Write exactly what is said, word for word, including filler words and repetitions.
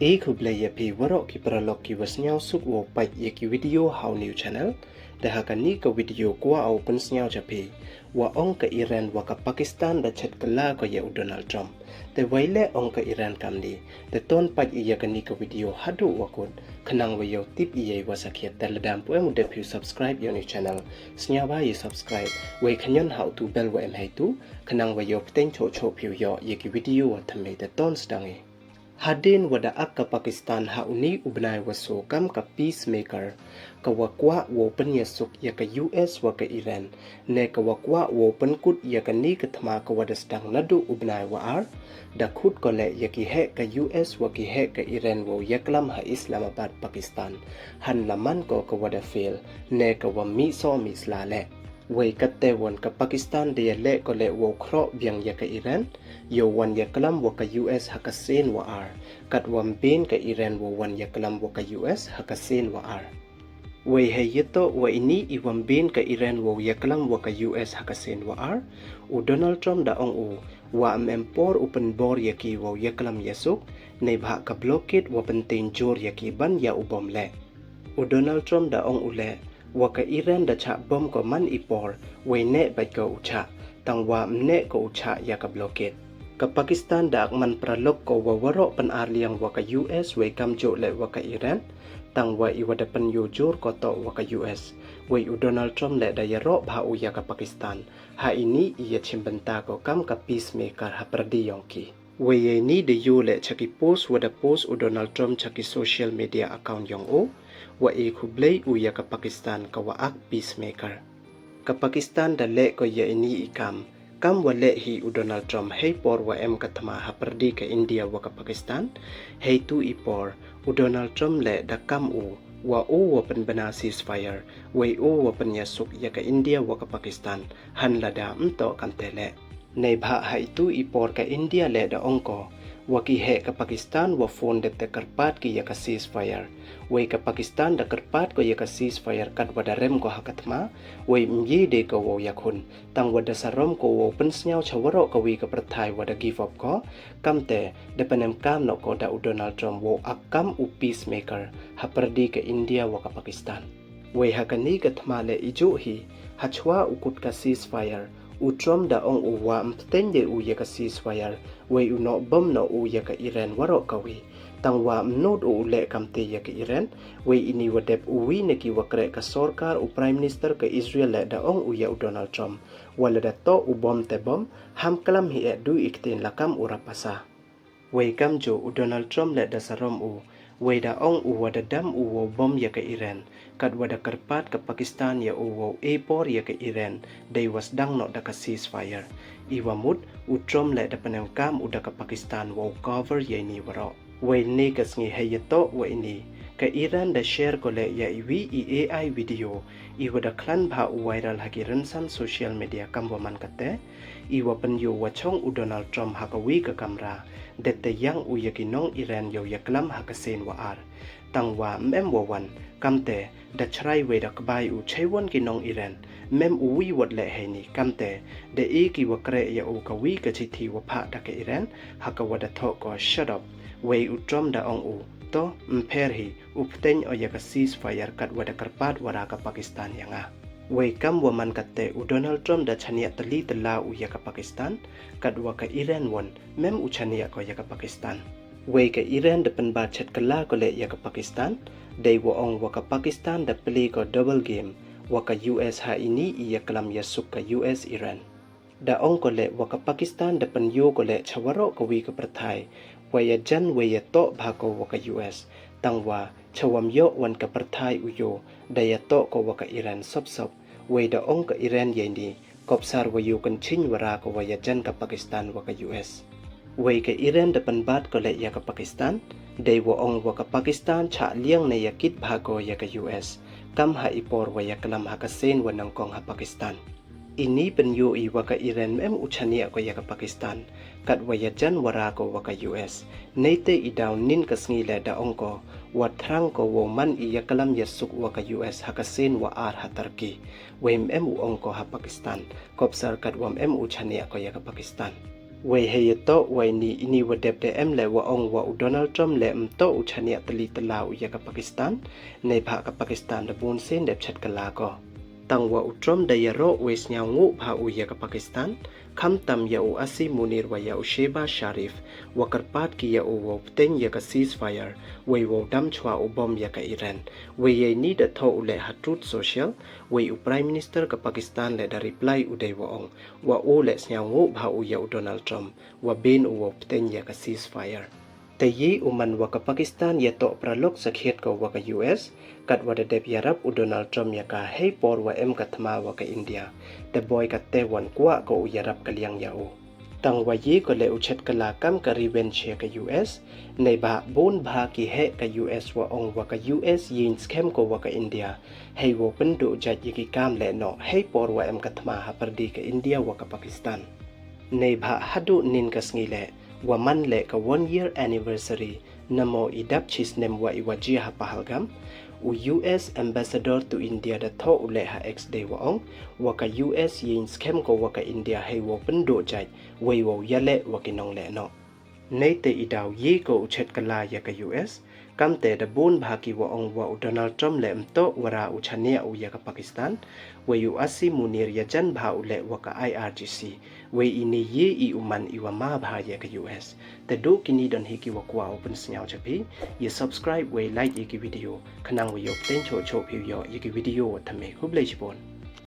E khublei ya phi waroh ki paralok ki wa sniawsuk wow pait ya ki video ha u new channel. Te ha kani ka video kwah u pynsniaw cha phi, wa ong ka Iran wa ka Pakistan da chet kylla ko ya u Donald Trump. Te wei le ong ka Iran kamni. Te ton pait ya kani ka video haduh wa kut, khnang wa yow tip ya i wa sakhiat. Te lada ym pu em u dep phi u subscribe ya u new channel, sniawbha ya subscribe, wei khñion ha u tu bell wa em heitu, khnang wa yow pteng choh choh phi u yoh ya ki video wa thymme. Te ton sdang i. Hadien wa da ak ka Pakistan ha uni u bnai wa soo kam ka peacemaker, ka wa kwah wow pynyasuk ya ka U S wa ka Iran, ne ka wa kwah wow pynkut ya kani ka thma ka wa da sdang naduh u bnai wa ar, da khut ko le ya ki heh ka U S wa ki heh ka Iran wow yaklam ha Islamabad, Pakistan, hanla man ko ka wa da fail, ne ka wa mih soh mih sla le. Wei katte won ka Pakistan da ya leh ko le wow khroh biang ya ka Iran, yow wan yaklam wa ka U S ha ka sien wa ar, kat wa ym bien ka Iran wow wan yaklam wa ka U S ha ka sien wa ar. Wei hei yatoh wa ini i wa ym bien ka Iran wow yaklam wa ka U S ha ka sien wa ar, u Donald Trump da ong u, wa ym em por u pynbor ya ki wow yaklam yasuk, neibhah ka blockade wa pynteng jur ya ki ban ya u bom le. U Donald Trump da ong u le, wa ka Iran da chah bom ko man i por, wei neh bait ko u chah, tang wa ym neh ko u chah ya ka blockade. Ka Pakistan da ak man paralok ko wa waroh pynar liang wa ka U S wei kamjooh le wa ka Iran, tang wa i wa da pynyoo jur ko toh wa ka U S. Wei u Donald Trump le da yaroh bha u ya ka Pakistan ha ini i ya chim bynta ko kam ka peacemaker ha pyrdi yong ki. Wei ya ini da yoo le cha ki post wa da post u Donald Trump cha ki social media account yong u, wa e khublei u ya ka Pakistan ka wa ak peacemaker. Ka Pakistan da leh ko ya ini i kam, kam wa leh hi u Donald Trump hei por wa em ka thma ha pyrdi ka India wa ka Pakistan. Heitu i por, u Donald Trump le da kam u, wa u wa pynbna ceasefire, wei u wa pynyasuk ya ka India wa ka Pakistan, hanla da ym toh kamte le. Neibhah ha itu i por ka India le da ong ko, wa ki heh ka Pakistan wa phone dep te kyrpad ki ya ka ceasefire. Wei ka Pakistan da kyrpad ko ya ka ceasefire kat wa da rem ko ha ka thma, wei ym ye de ko wow yakhun, tang wa da sarom ko wow pynsniaw cha waroh ka wi ka pyrthai wa da give up ko, kamte da pynemkam noh ko da u Donald Trump wow ak kam u peacemaker ha pyrdi ka India wa ka Pakistan. Wei ha kani ka thma le i jooh hi, ha chwa u kut ka ceasefire, u Trump da ong u wa ym pteng de u ya ka ceasefire, wei u noh bom noh u ya ka Iran waroh ka wi. Tang wa ym nud u u leh kamte ya ka Iran, wei ini wa dep u wi na ki wa kreh ka sorkar, u Prime Minister ka Israel le da ong u ya u Donald Trump, wa lada toh u bom te bom, ham klam hi eh du i ktien la kam u rapasa. Wei kamjooh u Donald Trump le da sarom u, wei da ong u wa da dam u wow bom ya ka Iran, kat wa da kyrpad ka Pakistan ya u wow e por ya ka Iran, dei wa sdang noh da ka ceasefire. I wa mut, u Trump le da pynemkam u da ka Pakistan wow cover ya ini waroh. Wei ne ka sngi hei yatoh wa ini, ka Iran da share ko le ya i wi i A I video, i wa da khlan bha u viral ha ki rynsan social media kam wa man katte, i wa pynyoo wa chong u Donald Trump ha ka wi ka kamra, dep te yang u ya ki nong Iran yow yaklam ha ka sien wa ar. Tang wa ym em wa wan, kamte, da chrai wei da kbai u chei won ki nong Iran, ym em u wi wat le heini, kamte, da e ki wa kreh ya u ka wi ka chithi wa phah da ka Iran, ha ka wa da thoh ko shut up, wei u Trump da ong u, to, ym pher hi, u pteng o ya ka ceasefire kat wa da kyrpad wa ra ka Pakistan ya nga. Wei kam wa man katte u Donald Trump da chaniah tylli tylla u ya ka Pakistan, kat wa ka Iran won, ym em u chaniah ko ya ka Pakistan. Wei ka Iran da pynbat chet kylla ko le ya ka Pakistan, dei wa ong wa ka Pakistan da play ko double game, wa ka U S ha ini i yaklam yasuk ka U S Iran. Da ong ko le wa ka Pakistan da pynyoo ko le cha waroh ka wi ka pyrthai, wa ya jan wei ya toh bha ko wa ka U S, tang wa cha wa ym yoh wan ka pyrthai u yoo, da ya toh ko wa ka Iran sop sop, wei da ong ka Iran ya ini, kopsar wa yoo kynching wa ra ko wa ya jan ka Pakistan wa ka U S. Wei ka Iran da pynbat ko le ya ka Pakistan, dei wa ong wa ka Pakistan chah liang ne ya kit bha ko ya ka U S, kam ha i por wa yaklam ha ka sien wa nyngkong ha Pakistan. Ini pynyoo i wa ka Iran ym em u chaniah ko ya ka Pakistan, kat wa ya jan wa ra ko wa ka U S. Neite i daw nin ka sngi le da ong ko, wa thrang ko wow man i yaklam yasuk wa ka U S ha ka sien wa ar ha Turkey. Wei ym em u ong ko ha Pakistan, kopsar kat wa ym em u chaniah ko ya ka Pakistan. Wei hei ya toh wa ini, ini wa dep da em leh wa ong wa u Donald Trump leh ym toh u chaniah tylli tylla u ya ka Pakistan, neibhah ka Pakistan da bun sien dep chet kylla ko. Tang wa u Trump da yaroh wei sniaw nguh bha u ya ka Pakistan, khamtam ya u Asim Munir wa ya u Shehbaz Sharif, wa kyrpad ki ya u wow pteng ya ka ceasefire, wei wow dam chwa u bom ya ka Iran. Wei ya ini da thoh u leh ha Truth Social, wei u Prime Minister ka Pakistan leh da reply u dei wa ong wa u leh sniaw nguh bha u ya u Donald Trump, wa bin u wow pteng ya ka ceasefire. Te yi u man wa ka Pakistan ya toh paralok sakhiat ko wa ka U S, kat wa da dep yarap u Donald Trump ya ka hei por wa em ka thma wa ka India. Te boi kat te wan kwah ko u yarap ka liang ya u. Tang wa yi ko leh u chet kylla kam ka revenge ya ka U S, neibhah bun bha ki heh ka U S wa ong wa ka U S yeng skhem ko wa ka India, hei wow pynduh jait ya ki kam leh noh, hei por wa em ka thma ha pyrdi ka India wa ka Pakistan. Neibhah haduh nin ka sngi leh, wa man leh ka one year anniversary, namo i dap chi snem wa i wa jia ha Pahalgam, u U S Ambassador to India da thoh u leh ha X dei wa ong, wa ka U S yeng skhem ko wa ka India hei wow pynduh jait, wei wow yaleh wa ki nong leh noh. Nei te i daw yi ko u chet kylla ya ka U S, kam te da bun bha ki wa ong wa u Donald Trump leh ym toh wa ra u chaniah u ya ka Pakistan, wei u Asim Munir ya jan bha u leh wa ka I R G C, wei ini yi i u man i wa ma bha ya ka U S. Te duh kini don hi ki wa kwah u pynsniaw cha phi, ya subscribe wei like ya ki video, khnang wa yoh pteng choh choh phi u yoh ya ki video wa thymme. Khublei chibun.